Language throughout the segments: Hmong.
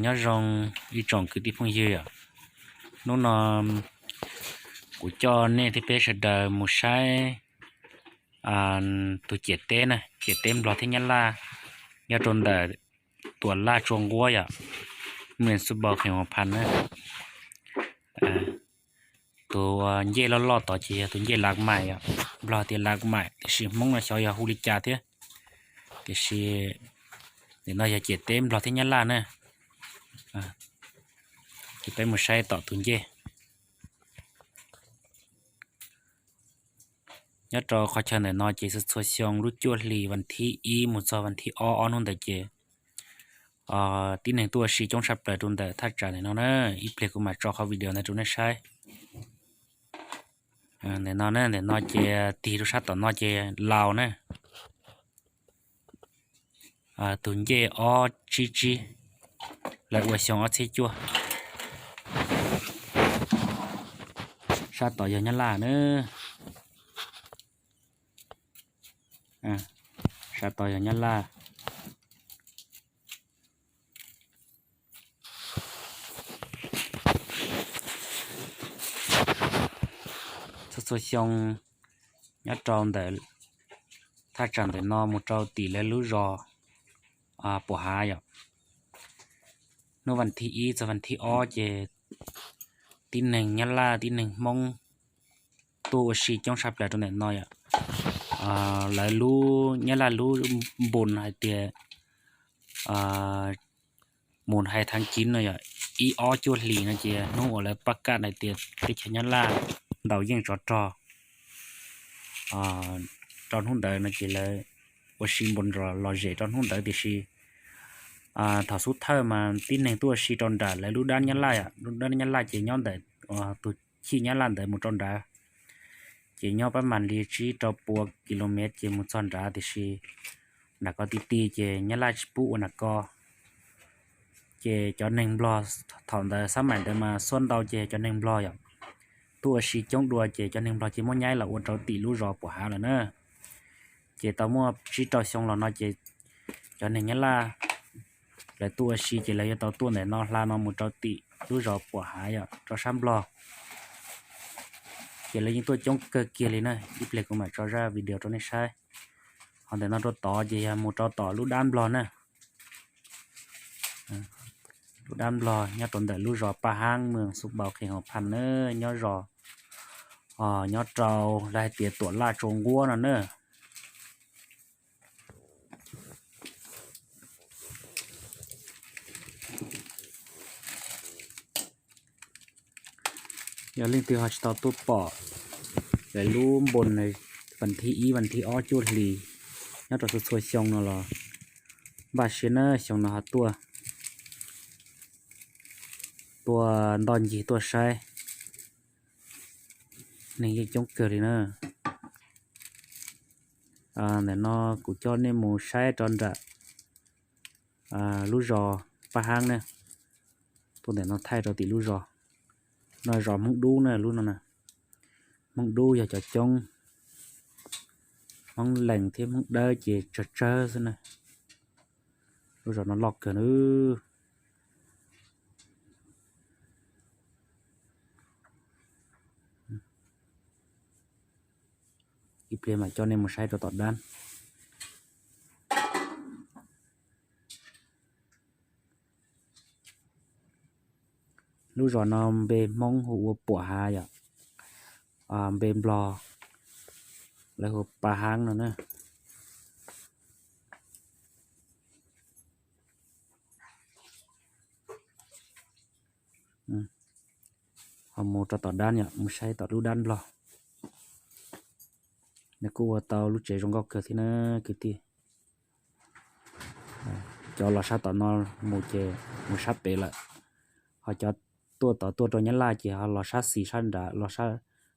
Nyob zoo ib tsoom kwv tij phooj ywg os. Hnub no kuv coj nej thiab peb sawv daws mus saib tus ciam teb na, ciam teb Nplog thiab Nyab Laj, nyob rau ntawm Tuam Laj Tsua Nquab yom, Municipal Kheem Huas Phas na. Tus ncej loj loj tod ces yog tus ncej Lav Maim yom, Nplog tias Lav Maim, tiam sis Hmoob no xyov yog hu li cas thiab. Tiam sis nim no yog ciam teb Nplog thiab Nyab Laj na. Ces peb mus saib tom tus ncej. Nyob rau qhov chaw ntawm no ces txhua txhua xyoo lub cuaj hlis vas thib ib mus txog vas thib ob, ob hnub ntawd ces tib neeg tuaj ua si coob tshaj plaws rau ntawm thaj tsam ntawm no na. Ib pliag kuv mam tso qhov video ntawd rau nej saib. Ntawm no, ntawm no ces tig rau sab tom no ces Laus na. Tus ncej ob tsib tsib, lawv ua xyoo ob txhiab cuaj. Sab tod yog Nyab Laj na. Sab tod yog Nyab Laj. Txhua txhua xyoo nyob rau ntawm thaj tsam ntawm no mus rau tim lawv lub zos Puam Hav yom, hnub vas thib ib txog vas thib ob ces tib neeg Nyab Laj tib neeg Hmoob tuaj ua si coob tshaj plaws rau ntawm no yom. Lawv lub Nyab Laj lub npus hais tias mus hais thaj kiv no yog ib ob cuaj hlis no ces hnub uas lawv pab kaj hais tias teb chaws Nyab Laj ntaus yeej tsov rog rau hnub ntawd no ces lawv ua si npus lom zem rau hnub ntawd. Tiam sis thaum xub thawj mas tib neeg tuaj ua si rau nram lawv lub dab Nyab Laj, lub dab Nyab Laj ces nyob ntawm tus chij Nyab Laj ntawd mus rau nrad ces nyob pab mam li tsib rau pua kilomev ces mus txog nrad. Tiam sis nram ko ti ti ces Nyab Laj tsis pub ua nram ko. Ces cov neeg Nplog thaum ntawd xab maim ntawd mas xuab ntau ces cov neeg Nplog yom, tuaj ua si coob dua ces cov neeg Nplog ces muab nyaib los ua rau tim lub zos Puam Hav lawm na. Ces tau muaj tsib rau xyoo los no ces cov neeg Nyab Laj lawv tuaj ua si ces lawv yuav tau tuaj ntawm no hla no mus rau tim lub zos Puam Hav yom, rau sab Nplog. Ces lawv yeej tuaj coob kawg kiag li na. Ib pliag kuv mam tso zaj video rau nej saib. Ho ntawm no rau tod ces yog mus rau tom lub dab Nplog na. Lub dab Nplog nyob rau ntawm lub zos Paj Hab, mwm Xub Npaus, Khees Huas Phas na, nyob zos, nyob rau lawv hais tias Tuam Laj Tsua Nquab no na. Yog leej twg ho tsis tau tuaj pom lawv lub npus vas thib ib vas thib ob cuaj hlis nyob rau txhua txhua xyoo no los npaj siab na, xyoo no ho tuaj, tuaj ntoj ncig tuaj saib, neeg yeej coob kawg li na. Ntawm no kuv coj nej mus saib rau nram lub zos Paj Hab na, tuaj ntawm no thaij rau tim lub zos. No zos Hmoob Dub na, lub no na. Hmoob Dub yog cov coob, Hmoob Lees thiab Hmoob Dawb ces tsawg tsawg xwb na. Lub zos no loj kawg na. Ib pliag mam coj nej mus saib rau tom dab. Lub zos no npe Hmoob hu ua Puam Hav yom, npe Nplog lawv hu ua Paj Hab no na. Ho mus rau tom dab yom, mus saib tom lub dab Nplog. Nws kuj ua tau lub tsev zoo nkauj kawg thiab na kwv tij. Cov los sab tom no mus ces mus sab pem lawm, ho cov tuaj tod tuaj rau Nyab Laj ces ho los sab xis sab nrad, los sab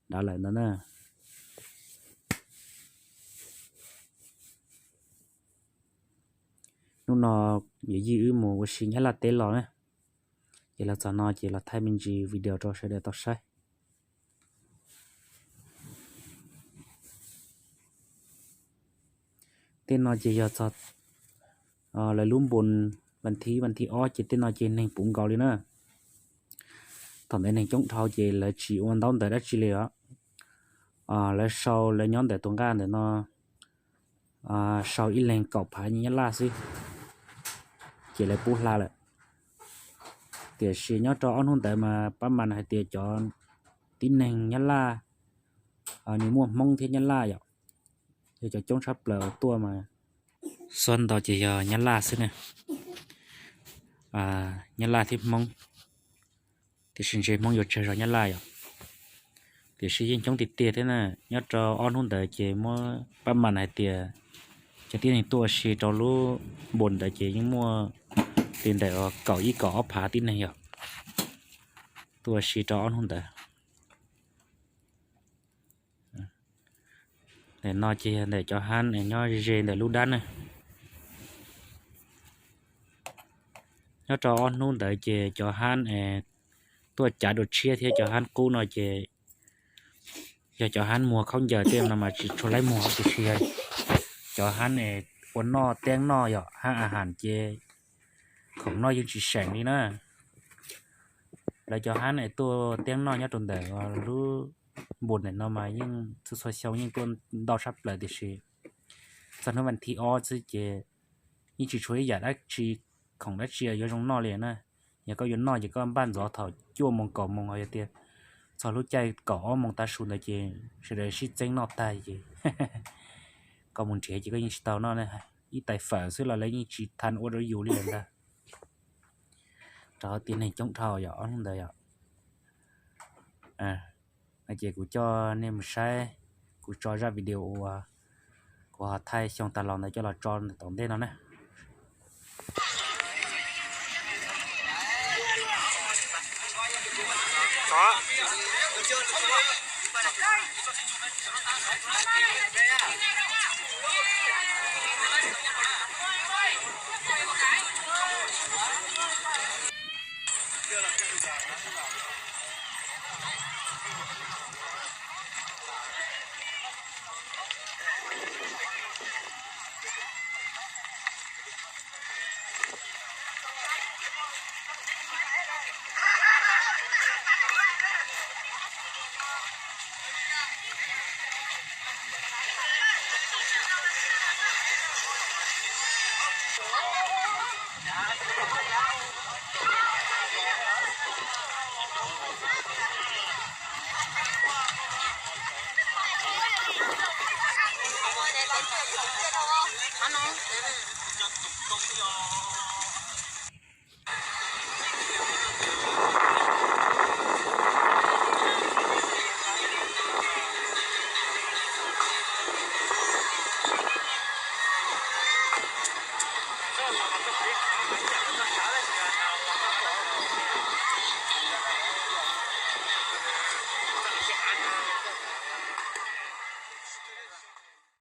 nrad lawm ntag na. Hnub no yawm yij wb mus ua si Nyab Laj teb los na, ces los txog no ces los thaij me ntsis video rau sawv daws tau saib. Tej no ces yog txog lawv lub npus vas thib, vas thib ob ces tej no ces neeg puv nkaus li na. Thaum ntawd neeg coob dhau ces lawv tsis ua ntaub ntawv dab tsi li os. Lawv sau, lawv nyob ntawm tus nqaj ntawm no sau ib leeg kaum phav nyab laj xwb, ces lawv pub hla lawm. Tiam sis nyob rau ob hnub ntawd mas pab mas hais tias cov tib neeg nyab laj, nws muaj hmoob thiab nyab laj yom, yog cov coob tshaj plaws uas tuaj mas xuab ntau ces yog nyab laj xwb ne. Nyab laj thiab hmoob, tiam sis ntshe hmoob yuav tsawg zog nyab laj yom. Tiam sis yeej coob tiag tiag thiab na. Nyob rau ob hnub ntawd ces muab pab mas hais tias cov tib neeg tuaj ua si rau lub npus ntawd ces yeej muaj li ntawm kaum ib kaum ob phav tib neeg yom, tuaj ua si rau ob hnub ntawd. Ntawm no ces yog ntawm cov hab es nyob ze ntawm lub dab ne. Nyob rau ob hnub ntawd ces cov hab es tuaj cav dua tshiab thiab cov hab qub no ces yog cov hab muag khaub ncaws tej no mas tsis tshua laib muag, tiam sis yog cov hab es ua noj teeb noj yom, hab a has ces khoom noj yeej tsis seem li na. Lawv cov hab es tuaj teeb noj nyob rau ntawm lub npus ntawm no mas yeej txhua txhua xyoo yeej tuaj ntau tshaj plaws, tiam sis txog hnub vas thib ob xwb ces yeej tsis tshuav ib yam dab tsi, khoom dab tsi yuav zoo noj li na. Yog koj yuav noj ces koj npaj ntxov thaum cuaj moos kaum moos, yog tias txog lub caij kaum ob moos tav su ntawd ces sawv daws sib txeeb noj tag ces koj mus nrhiav ces koj yeej tsis tau noj ne. Ib tais fawm xwb los lawv yeej tsis tha ua rau yus li lawm ntag. Rau qhov tias neeg coob dhau yom, ob hnub ntawd yom. Ces kuv coj nej mus saib, kuv tso zaj video uas kuv ho thaij xyoo tag los ntawd coj los tso ntawm tom ntej no na.